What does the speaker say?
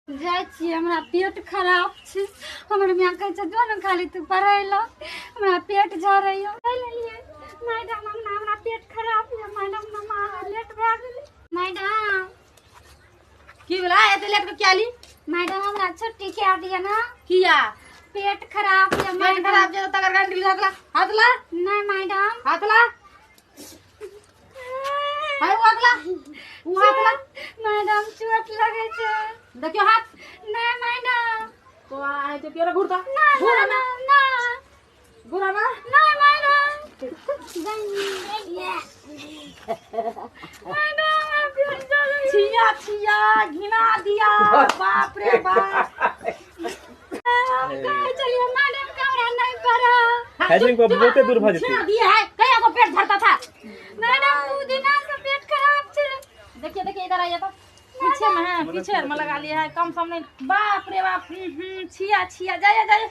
जाइ छियै, हमरा पेट खराब छै। हमर माय कहै छै जो ने खाली तू पढ़ै लए, हमरा पेट झरैया। लेलियै मैडम, हमरा पेट खराब यऽ मैडम, हमरा लेट भए गेलै मैडम। की भेलै एते लेट के किया ली? मैडम हमरा छुट्टी कए दिअ ने। किया? पेट खराब यऽ पेट मैडम। खराब छै तकर गारंटी हाथ ला, हाथ ला। नहि मैडम। हाथ ला। हाय, ओ हाथ ला, ओ हाथ ला। मैडम चोट लगै छै। देखियो हाथ। नहि मैडम। तो आए तो केरा घुरता। ना घुरा ना ना। ना। घुरा ना। नहीं मैडम। मैडम पेट जलै। छिया छिया घिना दिया, बाप रे बाप। हम कहै छलियै मैडम के हमरा नहीं पढ़ा। हैजिंग पर बहुते दूर भऽ जेतै। छिया दिया है, कहिया को पेट झड़ता था। मैडम दू दिना से पेट खराब छै। देखिए देखिए इधर आइए तो पीछे में है, पीछे में लगा लिया है, कम सम नहीं। बाप रे बाप। छिया छिया, जाइए जाइए।